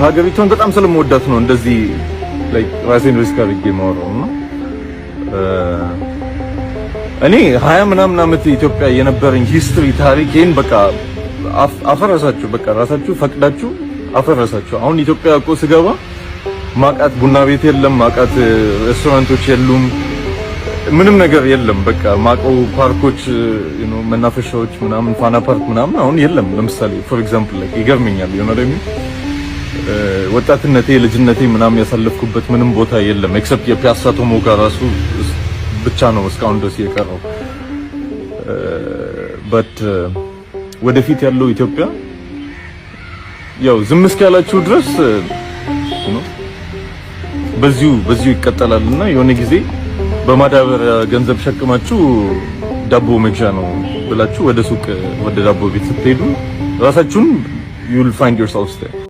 ሀገሪቷን በጣም ስለምወዳት ነው እንደዚህ like ራሴን risk አድርጌ የማወራው። እና እኔ 20 ምናምን ዓመት ኢትዮጵያ የነበረኝ history፣ ታሪኬን በቃ አፈረሳችሁ። በቃ ራሳችሁ ፈቅዳችሁ አፈረሳችሁ። አሁን ኢትዮጵያ እኮ ስገባ ማቃት ቡና ቤት የለም፣ ማቃት ሬስቶራንቶች የሉም፣ ምንም ነገር የለም። በቃ ማቀው ፓርኮች፣ መናፈሻዎች ምናምን፣ ፋና ፓርክ ምናምን አሁን የለም። ለምሳሌ for example like ይገርመኛል የሆነ ደግሞ ወጣትነቴ፣ ልጅነቴ ምናምን ያሳለፍኩበት ምንም ቦታ የለም except የፒያሳ ቶሞካ ራሱ ብቻ ነው እስካሁን ድረስ የቀረው። But ወደፊት ያለው ኢትዮጵያ ያው ዝም እስካላችሁ ድረስ በዚሁ በዚሁ ይቀጥላልና የሆነ ጊዜ በማዳበሪያ ገንዘብ ሸክማችሁ ዳቦ መግዣ ነው ብላችሁ ወደ ሱቅ፣ ወደ ዳቦ ቤት ስትሄዱ ራሳችሁን you'll find yourselves there.